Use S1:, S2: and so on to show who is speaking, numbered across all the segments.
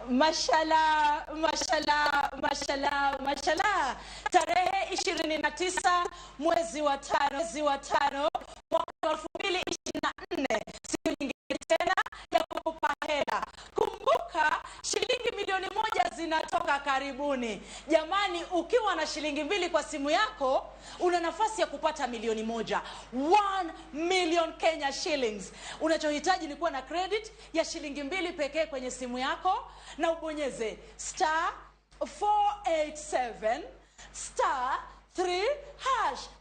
S1: Mashallah, mashallah, mashallah, mashallah. Tarehe 29 mwezi wa tano mwaka wa 2024, siku nyingine tena ya kukupa hela. Kumbuka shilingi milioni 1 zinatoka karibuni. Jamani, ukiwa na shilingi 2 kwa simu yako una nafasi ya kupata milioni 1. 1 million Kenya shillings. Unachohitaji ni kuwa na credit ya shilingi 2 pekee kwenye simu yako na ubonyeze *487*3#.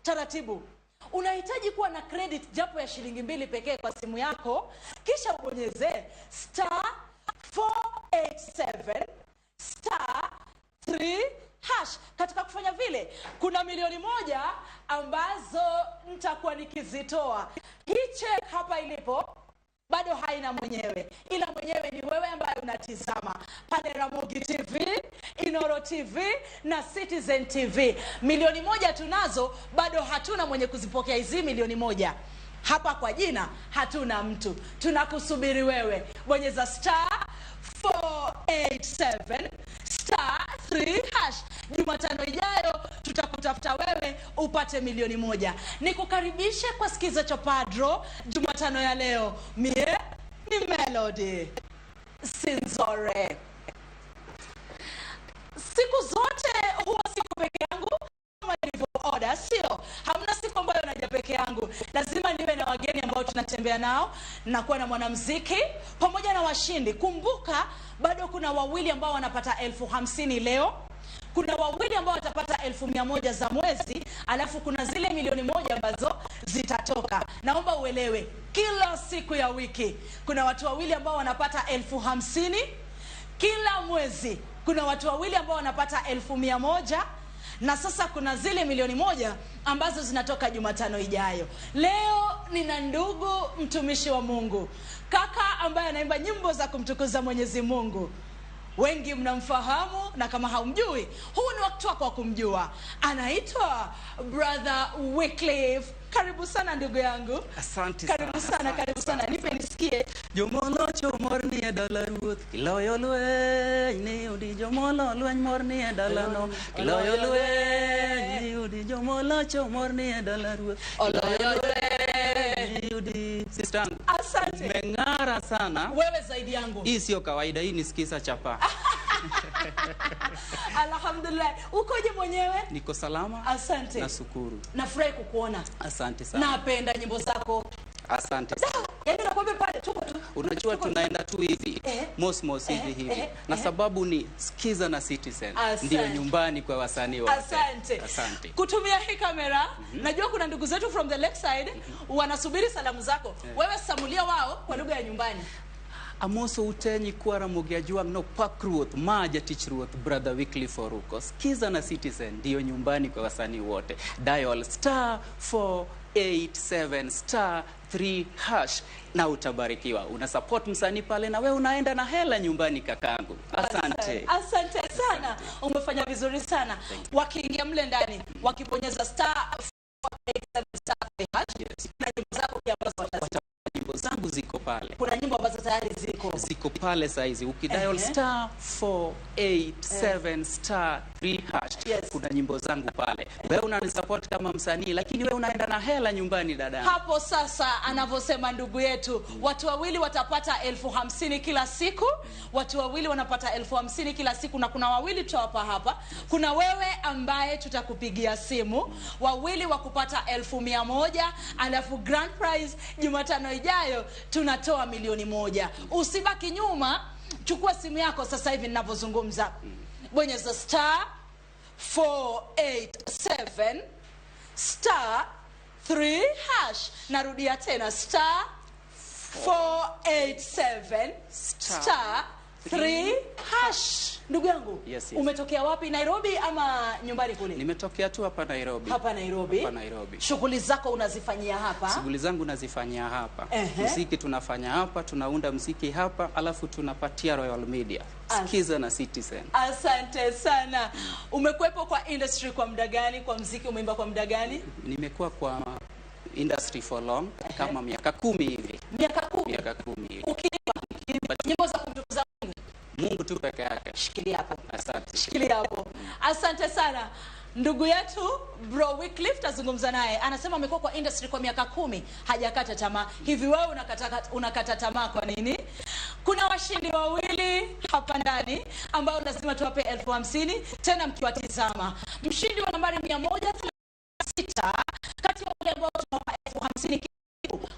S1: Taratibu. Unahitaji kuwa na credit japo ya shilingi 2 pekee kwa simu yako, kisha ubonyeze *487*3#. Katika kufanya vile, kuna milioni 1 ambazo nitakuwa nikizitoa. Hii check hapa ilipo bado haina mwenyewe, ila mwenyewe ni wewe ambaye unatizama pale Ramogi TV, Inoro TV na Citizen TV. Milioni 1 tunazo, bado hatuna mwenye kuzipokea hizi milioni 1. Hapa kwa jina hatuna mtu, tunakusubiri wewe. Bonyeza *487*3#. Jumatano ijayo tutakutafuta wewe upate milioni 1. Nikukaribishe kwa Skiza Chapaa Draw Jumatano ya leo. Mie ni Melody Sinzore. Siku zote huwa siko peke yangu kama ilivyo oda, sio? Hamna siku ambayo naja peke yangu, lazima niwe na wageni ambao tunatembea nao, nakuwa na mwanamuziki pamoja na washindi. Kumbuka bado kuna wawili ambao wanapata 50,000 leo, kuna wawili ambao watapata 100,000 za mwezi, alafu kuna zile milioni 1 ambazo zitatoka. Naomba uelewe, kila siku ya wiki kuna watu wawili ambao wanapata 50,000 kila mwezi kuna watu wawili ambao wanapata 100,000 na sasa kuna zile milioni 1 ambazo zinatoka Jumatano ijayo. Leo nina ndugu mtumishi wa Mungu, kaka ambaye anaimba nyimbo za kumtukuza Mwenyezi Mungu. Wengi mnamfahamu na kama haumjui, huu ni wakati wako wa kumjua. Anaitwa Brother Wycliffe. Karibu sana ndugu yangu.
S2: Asante.
S1: Karibu sana, karibu sana. Nipe nisikie.
S2: Jomolocho mor ni e dala ruoth, kiloyo lweny ni udi. Jomolo lweny mor ni e dalano, kiloyo lweny ni udi. Jomolocho mor ni e dala ruoth,
S1: Oloyo lweny.
S2: ni udi. Sister yangu,
S1: Asante.
S2: umeng'ara sana.
S1: Wewe zaidi yangu.
S2: Hii sio kawaida, hii ni Skiza Chapaa.
S1: Alhamdulillah. Ukoje mwenyewe?
S2: Niko salama.
S1: Asante.
S2: Nashukuru.
S1: Nafurahi kukuona.
S2: Asante sana.
S1: Napenda nyimbo zako.
S2: Asante sana.
S1: Yaani nakwambia pale tuko tu.
S2: Unajua
S1: tuko tu.
S2: Tunaenda tu hivi mos mos hivi hivi na sababu ni Skiza na Citizen
S1: Asante.
S2: ndio nyumbani kwa wasanii wote.
S1: Asante.
S2: Asante.
S1: Kutumia hii kamera, najua kuna ndugu zetu from the lakeside wanasubiri salamu zako. Wewe samulia wao kwa lugha ya nyumbani.
S2: Amoso ute nyikwa Ramogi Ajwang' no pak ruoth ma jatich ruoth Brother Wycliffe Oruko. Skiza na Citizen ndiyo nyumbani kwa wasanii wote. Dial *487*3# na utabarikiwa. Una support msanii pale na we unaenda na hela nyumbani, kakangu. Asante.
S1: Asante sana. Umefanya vizuri sana. Wakiingia mle ndani, wakibonyeza *487*3#, na nyimbo zako pia ambazo watasikia.
S2: Nyimbo zangu ziko pale.
S1: Kuna nyimbo ambazo tayari ziko.
S2: Ziko pale saizi ukidial *487*3# kuna nyimbo zangu pale. Wewe unanisupport kama msanii, lakini wewe unaenda na hela nyumbani, dada.
S1: Hapo sasa anavyosema ndugu yetu, watu wawili watapata 50,000 kila siku, watu wawili wanapata 50,000 kila siku, na kuna wawili tutawapa hapa. Kuna wewe ambaye tutakupigia simu, wawili wa kupata 100,000, alafu grand prize Jumatano ijayo tunatoa milioni 1. Usibaki nyuma, chukua simu yako sasa hivi ninavyozungumza, bonyeza *487*3#. Narudia tena, *487*3#. Ndugu yangu,
S2: Yes.
S1: umetokea wapi? Nairobi ama nyumbani kule?
S2: Nimetokea tu hapa Nairobi.
S1: Hapa Nairobi.
S2: Hapa Nairobi.
S1: Shughuli zako unazifanyia hapa?
S2: Shughuli zangu nazifanyia hapa. Muziki tunafanya hapa, tunaunda muziki hapa, alafu tunapatia Royal Media. Skiza na Citizen.
S1: Asante sana. Umekuwepo kwa industry kwa muda gani? Kwa mziki umeimba kwa muda gani?
S2: Nimekuwa kwa industry for long, kama miaka 10 hivi.
S1: Miaka 10.
S2: Miaka 10 hivi.
S1: Ukiimba nyimbo za kumtukuza Mungu.
S2: Mungu tu peke
S1: Asante sana. Ndugu yetu Bro Wycliffe tazungumza naye, anasema amekuwa kwa industry kwa miaka 10 hajakata tamaa. Hivi wewe unakata tamaa kwa nini? Kuna washindi wawili hapa ndani ambao lazima tuwape 50,000 tena mkiwatizama. Mshindi wa nambari 136 kati ya wale ambao tunawapa 50,000.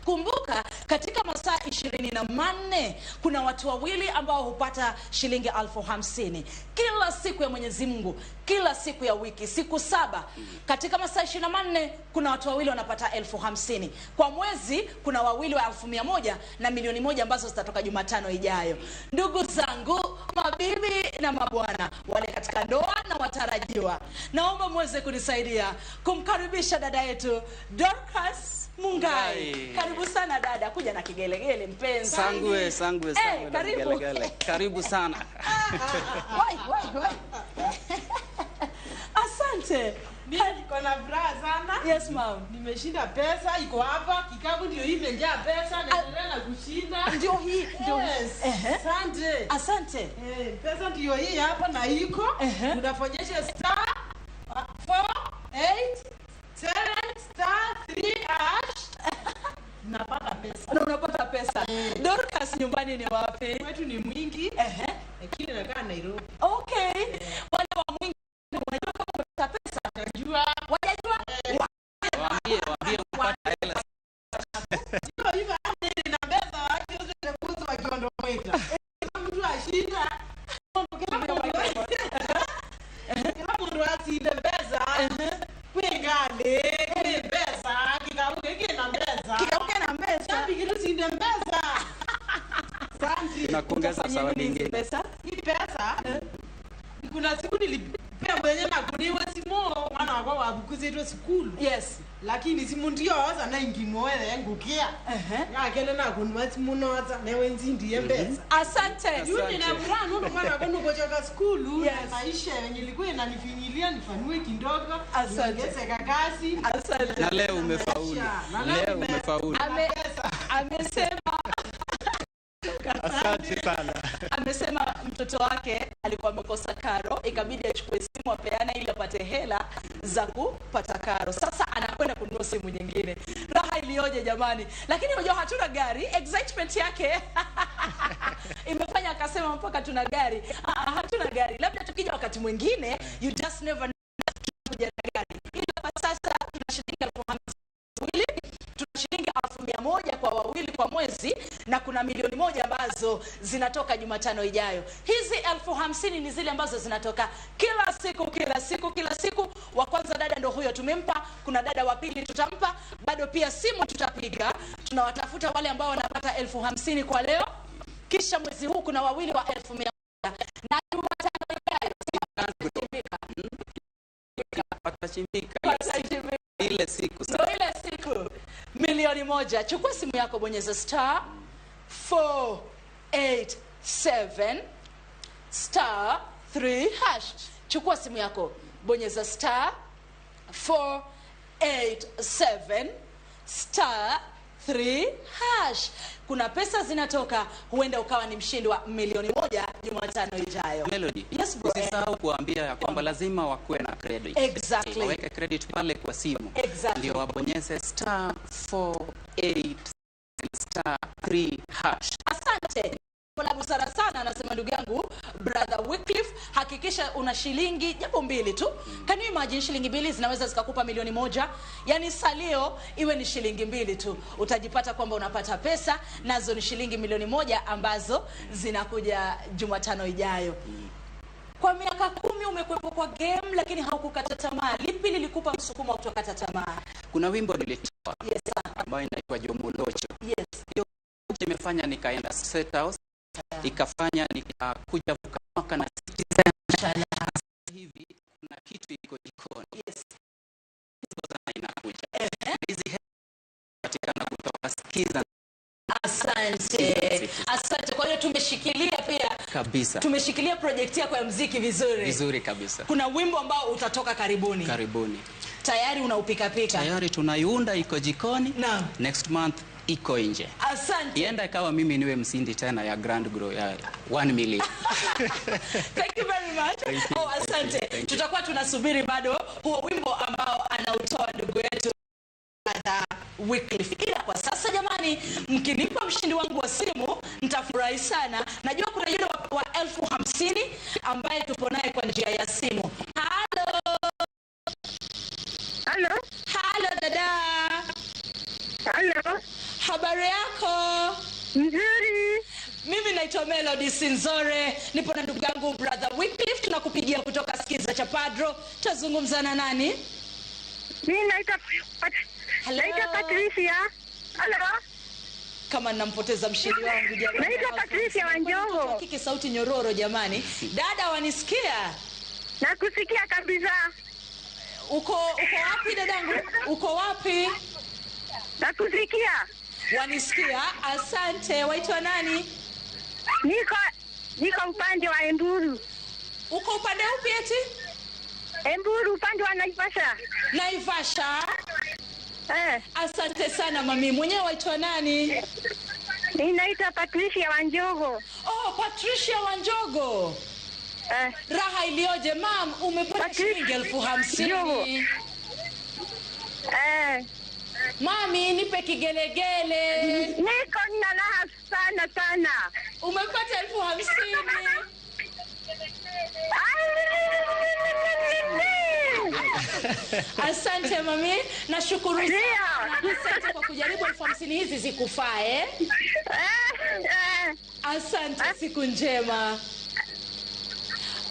S1: Kumbuka katika masaa 24 kuna watu wawili ambao hupata shilingi 50,000 kila siku ya Mwenyezi Mungu, kila siku ya wiki, siku 7. Katika masaa 24 kuna watu wawili wanapata 50,000. Kwa mwezi kuna wawili wa 100,000 na 1,000,000 ambazo zitatoka Jumatano ijayo. Ndugu zangu, mabibi na mabwana, wale katika ndoa na watarajiwa, naomba muweze kunisaidia kumkaribisha dada yetu Dorcas Mungai. Karibu sana dada, kuja na kigelegele mpenzi.
S2: Sangwe, sangwe, sangwe.
S1: Karibu.
S2: Kigelegele. Karibu sana.
S1: Wai, wai, wai. Asante.
S3: Mimi niko na furaha sana.
S1: Yes ma'am.
S3: Nimeshinda pesa, iko hapa, kikapu ndio hii imejaa pesa, naendelea na kushinda.
S1: Ndio hii, ndio.
S3: Yes. Asante.
S1: Asante.
S3: Pesa ndio hii hapa na iko. Unafonyesha star 4 8 7 star 3 hash. Napata pesa.
S1: Na unapata pesa. Dorcas, nyumbani ni wapi?
S3: Kwetu ni Mwingi. Lakini nakaa Nairobi.
S1: Okay. Wale wa Mwingi unajua kama umepata pesa?
S3: Najua.
S1: Wajajua?
S2: Waambie, waambie upate hela.
S3: Sio hivyo, nina pesa waje wote kuzo wakiondoka. Kila mtu ashinda. Kila mtu asinde pesa. Kwingale, pesa, kikauke kina pesa.
S1: Kikauke na pesa.
S3: Sabi sinde pesa. Asante.
S2: Tunakuongeza zawadi nyingine.
S1: Pesa?
S3: Hii pesa. Kuna siku nilipea mwenye na kuniwa simu mwana wako wabukuzitwe sukulu.
S1: Yes.
S3: Lakini simu ndio oza na ingimoe ngukia. Ngakele na kunwa simu noza newe nzindi pesa.
S1: Asante.
S3: Yuni na furaha nundu mwana wako nukochoka sukulu.
S1: Yes.
S3: Na maisha yenye ilikuwa inanifinyilia nifanue kidogo.
S1: Asante.
S3: Niongeze kakasi.
S1: Asante.
S2: Na leo umefaulu. Leo umefaulu.
S1: Amesema
S4: Asante sana.
S1: Amesema mtoto wake alikuwa amekosa karo, ikabidi achukue simu apeane ili apate hela za kupata karo. Sasa anakwenda kununua simu nyingine. Raha iliyoje jamani. Lakini unajua hatuna gari, excitement yake imefanya akasema mpaka tuna gari. Hatuna gari. Labda tukija wakati mwingine, you just never know, tutakuja na gari. Ila kwa sasa tuna shilingi 50,000, tuna shilingi 100,000 kwa wawili kwa mwezi, na kuna 1,000,000 ambazo zinatoka Jumatano ijayo. Hizi 50,000 ni zile ambazo zinatoka kila siku, kila siku, kila siku. Wa kwanza dada ndo huyo tumempa, kuna dada wa pili tutampa, bado pia simu tutapiga. Tunawatafuta wale ambao wanapata 50,000 kwa leo. Kisha mwezi huu kuna wawili wa 100,000. Na Jumatano ijayo
S2: Patachimbika.
S1: Patachimbika.
S2: Ile siku
S1: Ndio ile siku. 1,000,000. Chukua simu yako, bonyeza star 487 star 3 hash. Chukua simu yako, bonyeza star 487 star 3 hash. Kuna pesa zinatoka, huenda ukawa ni mshindi wa 1,000,000 Jumatano ijayo.
S2: Melody,
S1: Yes, bro.
S2: usisahau kuambia ya kwamba lazima wakuwe na credit.
S1: Exactly.
S2: Waweke credit pale kwa simu.
S1: Exactly.
S2: Ndio wabonyeze star 48 star 3 hash.
S1: Asante. La busara sana, anasema ndugu yangu Brother Wycliffe, hakikisha una shilingi japo 2 tu. Can you imagine shilingi 2 zinaweza zikakupa 1,000,000? Yani salio iwe ni shilingi 2 tu, utajipata kwamba unapata pesa, nazo ni shilingi 1,000,000 ambazo zinakuja Jumatano ijayo. Kwa miaka 10 umekuwepo kwa game lakini haukukata tamaa. Lipi lilikupa msukumo wa kutokata tamaa?
S2: Kuna wimbo nilitoa.
S1: Yes, sir.
S2: Ambayo inaitwa Jomolocho.
S1: Yes.
S2: Hiyo imefanya nikaenda State House. Ikafanya nikakuja vuka mwaka na Citizen. Hivi kuna kitu iko jikoni.
S1: Yes.
S2: Inakuja. Hizi hela patikana kutoka Skiza.
S1: Asante. Asante. Kwa hiyo tumeshikilia pia
S2: kabisa.
S1: Tumeshikilia project yako ya muziki vizuri.
S2: Vizuri kabisa.
S1: Kuna wimbo ambao utatoka karibuni.
S2: Karibuni.
S1: Tayari unaupika pika.
S2: Tayari tunaiunda, iko jikoni.
S1: Naam.
S2: Next month iko nje.
S1: Asante.
S2: Ienda ikawa mimi niwe msindi tena ya Grand Grow ya 1 million.
S1: Thank you very much. much.
S2: Thank you.
S1: Oh, asante.
S2: Thank you.
S1: Tutakuwa tunasubiri bado huo wimbo ambao anautoa ndugu yetu Brother Wycliffe. Ila kwa sasa jamani, mkinipa mshindi wangu wa simu nitafurahi sana. Najua kuna yule wa 50,000 ambaye tupo naye kwa njia ya simu. Halo.
S4: Halo,
S1: Halo dada.
S4: halo,
S1: Habari yako?
S4: nzuri.
S1: Mimi naitwa Melody Sinzore, nipo na ndugu yangu Brother Wycliffe, tunakupigia kutoka Skiza cha Padro. Tazungumza na nani?
S4: Mimi naitwa
S1: Hello.
S4: naitwa Patricia. Halo,
S1: Kama nampoteza mshindi wangu jamani.
S4: Naitwa Patricia Wanjoho.
S1: Kike sauti nyororo jamani. Dada wanisikia?
S4: Nakusikia kabisa.
S1: Uko wapi dadangu? Uko wapi?
S4: Nakusikia.
S1: Wanisikia? Asante. Waitwa nani?
S4: Niko upande wa Emburu.
S1: Uko upande upi eti?
S4: Emburu upande wa Naivasha.
S1: Naivasha.
S4: Eh,
S1: Asante sana mami. Mwenyewe waitwa nani?
S4: mimi naitwa Patricia Wanjoho.
S1: Oh, Patricia Wanjogo.
S4: Eh,
S1: Raha iliyoje mam, umepata shilingi 50,000.
S4: eh.
S1: Mami, nipe kigelegele.
S4: Niko na raha sana sana.
S1: Umepata 50,000. Asante mami, nashukuru sana. Asante kwa kujaribu 50,000 hizi zikufae. Asante, siku njema.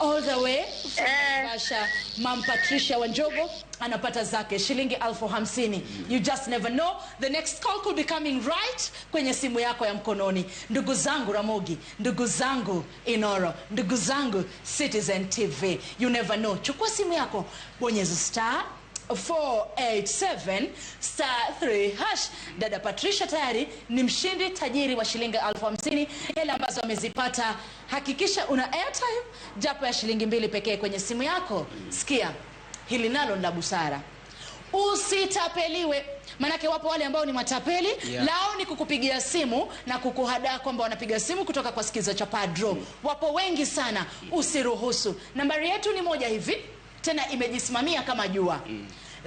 S1: All the way from Naivasha, Mam Patricia Wanjogo anapata zake shilingi 50,000. You just never know, the next call could be coming right kwenye simu yako ya mkononi. Ndugu zangu Ramogi, ndugu zangu Inoro, ndugu zangu Citizen TV, you never know. Chukua simu yako, bonyeza star 487 star 3 hash. Dada Patricia tayari ni mshindi tajiri wa shilingi 50,000, hela ambazo amezipata. Hakikisha una airtime japo ya shilingi 2 pekee kwenye simu yako. Sikia, hili nalo ni la busara. Usitapeliwe. Manake wapo wale ambao ni matapeli. Lao ni kukupigia simu na kukuhadaa kwamba wanapiga simu kutoka kwa Skiza cha Padro. Wapo wengi sana, usiruhusu. Nambari yetu ni moja hivi, tena imejisimamia kama jua.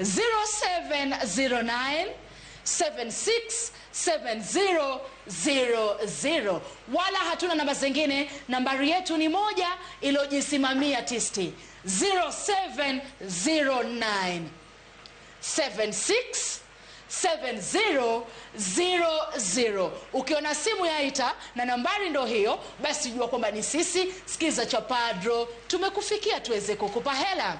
S1: 0709 767000. Wala hatuna namba zingine, nambari yetu ni moja iliyojisimamia tisti. 0709 767000. Ukiona simu yaita na nambari ndo hiyo, basi jua kwamba ni sisi Skiza cha Padro tumekufikia tuweze kukupa hela.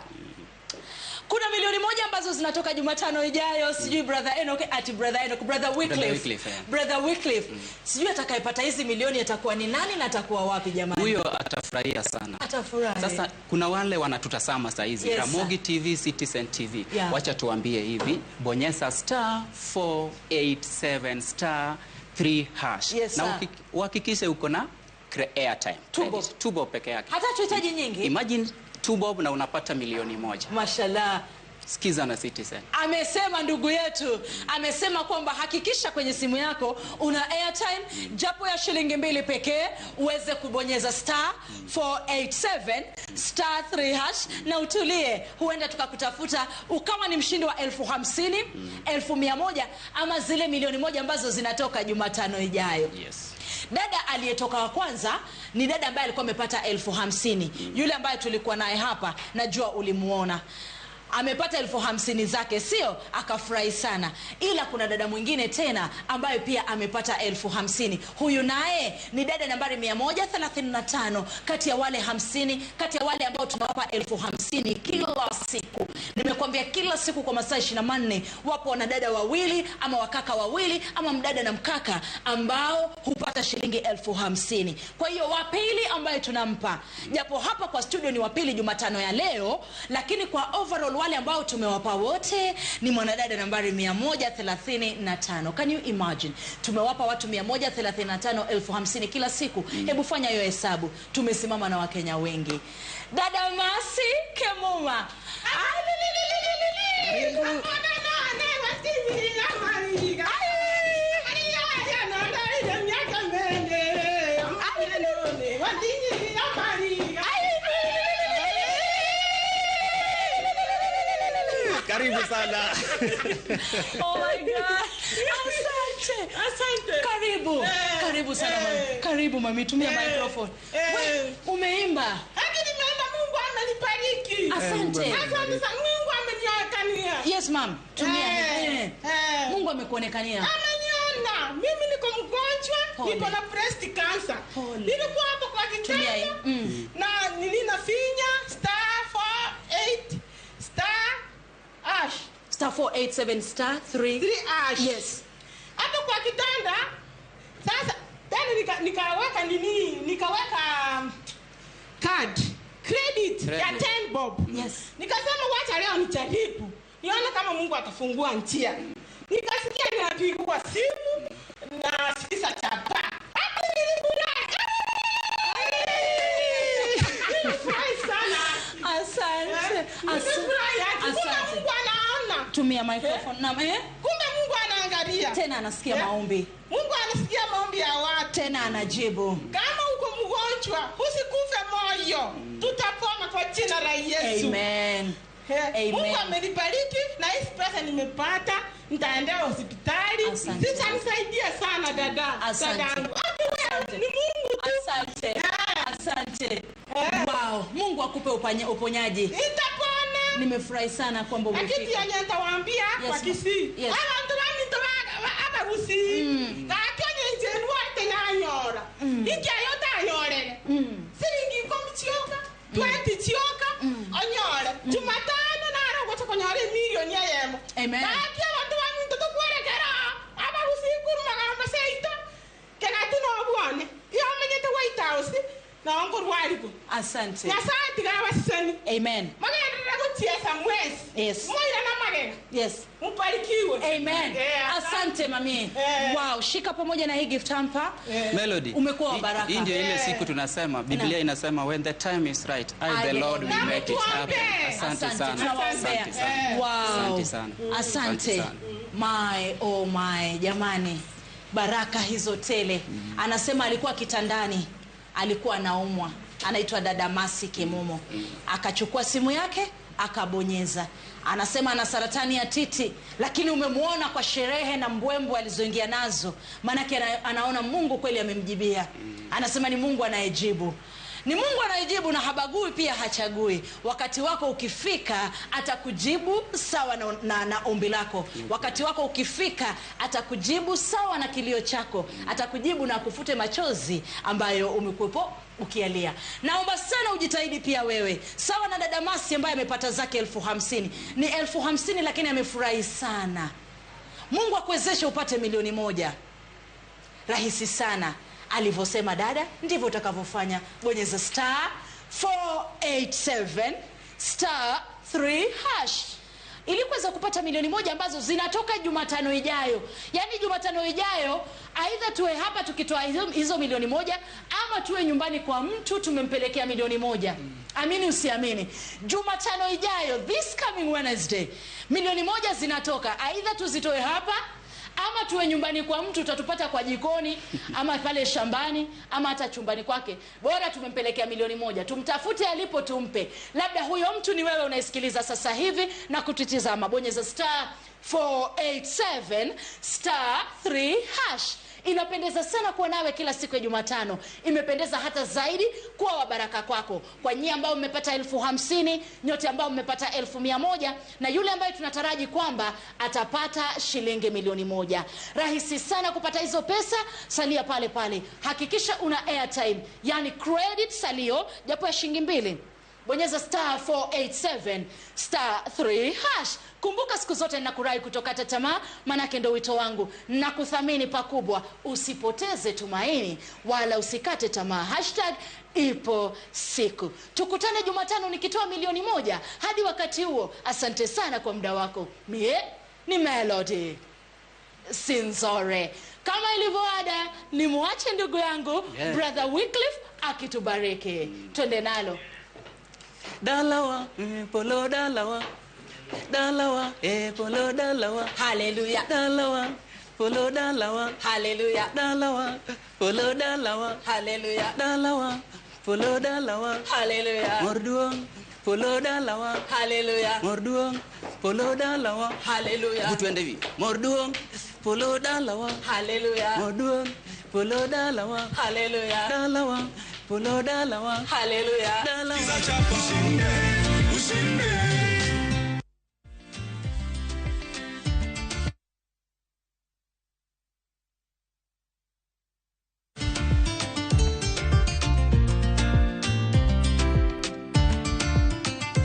S1: Kuna 1,000,000 ambazo zinatoka Jumatano ijayo. Sijui Brother Enoch, ati Brother Enoch, Brother Wycliffe.
S2: Wycliffe, yeah.
S1: Brother Wycliffe. Sijui atakayepata hizi milioni atakuwa ni nani na atakuwa wapi jamani?
S2: Huyo atafurahia sana.
S1: Atafurahi.
S2: Sasa kuna wale wanatutazama saa hizi.
S1: Yes,
S2: Ramogi TV, Citizen TV.
S1: Yeah.
S2: Wacha tuambie hivi, bonyeza star 487 star 3 hash.
S1: Yes,
S2: na
S1: sir.
S2: uhakikishe uko na airtime.
S1: Tubo.
S2: Tubo peke yake.
S1: Hata tuhitaji nyingi.
S2: Imagine 2 bob na unapata 1,000,000.
S1: Mashallah.
S2: Skiza na Citizen.
S1: Amesema ndugu yetu, amesema kwamba hakikisha kwenye simu yako una airtime japo ya shilingi 2 pekee, uweze kubonyeza star 487 star 3 hash na utulie. Huenda tukakutafuta ukawa ni mshindi wa 50,000, 100,000 ama zile 1,000,000 ambazo zinatoka Jumatano ijayo.
S2: Yes.
S1: Dada aliyetoka wa kwanza ni dada ambaye alikuwa amepata 50,000. Yule ambaye tulikuwa naye hapa, najua ulimuona. Amepata 50,000 zake, sio? Akafurahi sana. Ila kuna dada mwingine tena ambaye pia amepata 50,000. Huyu naye ni dada nambari 135 kati ya wale 50, kati ya wale ambao tunawapa 50,000 kila siku. Nimekuambia kila siku kwa masaa 24 wapo wanadada wawili ama wakaka wawili ama mdada na mkaka ambao hupata shilingi 50,000. Kwa hiyo wa pili ambaye tunampa, japo hapa kwa studio ni wa pili Jumatano ya leo, lakini kwa overall wale ambao tumewapa wote ni mwanadada nambari 135. Can you imagine? Tumewapa watu 135 50,000 kila siku. Hebu fanya hiyo hesabu. Tumesimama na Wakenya wengi. Dada Masi Kemuma.
S5: Karibu sana.
S1: Oh my God. Asante.
S3: Asante.
S1: Karibu. Karibu sana mami. Karibu mami, tumia microphone. We, umeimba.
S3: Haki nimeenda, Mungu amenibariki.
S1: Asante.
S3: Asante sana, Mungu amenionekania.
S1: Yes ma'am. Tumia. Mungu amekuonekania.
S3: Ameniona. Mimi niko mgonjwa, niko na breast cancer. Nilikuwa hapo kwa kitanda. Na nilinafinya *48 *#.
S1: *487 *3
S3: 3#.
S1: Yes.
S3: Hapo kwa kitanda. Sasa tena nikaweka nini? Nikaweka card credit ya 10 bob.
S1: Yes.
S3: Nikasema wacha leo nijaribu, nione kama Mungu atafungua njia. Nikasikia ninapigwa simu na sikiza chapa. Hapo nilifurahi. Nilifurahi sana.
S1: Asante.
S3: Nilifurahi. Kumbe Mungu anaona.
S1: Tumia microphone. Naam,
S3: Kumbe Mungu anaangalia.
S1: Tena anasikia maombi.
S3: Mungu anasikia maombi ya watu.
S1: Tena anajibu.
S3: Kama uko mgonjwa, usikufe moyo. Tutapona kwa jina la Yesu.
S1: Amen. Amen.
S3: Mungu amenibariki na hii pesa nimepata, nitaendea hospitali. Sitanisaidia sana dada.
S1: Asante.
S3: Asante. Ni Mungu tu.
S1: Asante. Asante. Wow, Mungu akupe uponyaji.
S3: Nitapona.
S1: Nimefurahi sana kwamba umefika.
S3: Lakini yenye nitawaambia kwa Kisii.
S1: Yes.
S3: Abantu baminto abagusi. Ngakyo nje ndwate nanyora. Injayo tanyorere. Siringi 10 chioka, 20 chioka, onyore. Jumatano naro gocha konyora milioni yemo.
S1: Amen.
S3: Ngakyo abantu baminto tukwerekera. Abagusi kurumagamba seito. Kegati no bwane. Iyo menyete White House. Na ngorwariko.
S1: Asante.
S3: Nyasaye tigabasisani.
S1: Amen.
S3: Magenderera kuchiesa mwezi.
S1: Yes.
S3: Moira na magega.
S1: Yes.
S3: Mbarikiwe.
S1: Amen. Asante mami. Wow, shika pamoja na hii gift hamper.
S2: Melody.
S1: Umekuwa wa baraka.
S2: Hii ndio ile siku tunasema Biblia inasema when the time is right, I the Lord will make it happen. Asante sana. Asante sana.
S1: Wow.
S2: Asante sana.
S1: Asante. My oh my, jamani. Baraka hizo tele. Anasema alikuwa kitandani, alikuwa anaumwa. Anaitwa dada Masi Kemomo. Akachukua simu yake akabonyeza. Anasema ana saratani ya titi, lakini umemuona kwa sherehe na mbwembwe alizoingia nazo. Maanake anaona Mungu kweli amemjibia. Anasema ni Mungu anayejibu. Ni Mungu anayejibu na habagui pia hachagui. Wakati wako ukifika atakujibu sawa na ombi lako. Wakati wako ukifika atakujibu sawa na kilio chako. Atakujibu na kufute machozi ambayo umekuwepo ukialia. Naomba sana ujitahidi pia wewe. Sawa na dada Masi ambaye amepata zake 50,000. Ni 50,000 lakini amefurahi sana. Mungu akuwezeshe upate 1,000,000. Rahisi sana. Alivyosema dada ndivyo utakavyofanya. Bonyeza *487 *3# ili kuweza kupata 1,000,000 ambazo zinatoka Jumatano ijayo. Yaani Jumatano ijayo aidha tuwe hapa tukitoa hizo 1,000,000 ama tuwe nyumbani kwa mtu tumempelekea 1,000,000. Amini usiamini, Jumatano ijayo, this coming Wednesday, 1,000,000 zinatoka. Aidha tuzitoe hapa ama tuwe nyumbani kwa mtu, utatupata kwa jikoni ama pale shambani ama hata chumbani kwake. Bora tumempelekea 1,000,000, tumtafute alipo tumpe. Labda huyo mtu ni wewe unaisikiliza sasa hivi na kututizama. Bonyeza *487 *3#. Inapendeza sana kuwa nawe kila siku ya Jumatano. Imependeza hata zaidi kuwa wa baraka kwako. Kwa nyie ambao mmepata 50,000, nyote ambao mmepata 100,000, na yule ambaye tunataraji kwamba atapata shilingi 1,000,000. Rahisi sana kupata hizo pesa, salia pale pale. Hakikisha una airtime, yani credit salio japo ya shilingi 2. Bonyeza *487 *3#. Kumbuka siku zote ninakurai kutokata tamaa, manake ndio wito wangu. Nakuthamini pakubwa. Usipoteze tumaini wala usikate tamaa. #ipo siku. Tukutane Jumatano nikitoa 1,000,000. Hadi wakati huo, asante sana kwa muda wako. Mie ni Melody Sinzore. Kama ilivyoada, nimuache ndugu yangu Brother Wycliffe akitubariki. Twende nalo.
S2: Dalawa, polo dalawa. Dalawa, polo dalawa.
S1: Hallelujah.
S2: Dalawa, polo dalawa.
S1: Hallelujah.
S2: Dalawa, polo dalawa.
S1: Hallelujah.
S2: Dalawa, polo dalawa.
S1: Hallelujah.
S2: Morduong, polo dalawa.
S1: Hallelujah.
S2: Morduong, polo dalawa.
S1: Haleluya.
S2: Hebu tuende hivi. Mor duong' polo dalawa.
S1: Haleluya.
S2: Mor duong' polo dalawa.
S1: Haleluya.
S2: Dalawa polo dalawa.
S1: Haleluya.
S2: Dalawa.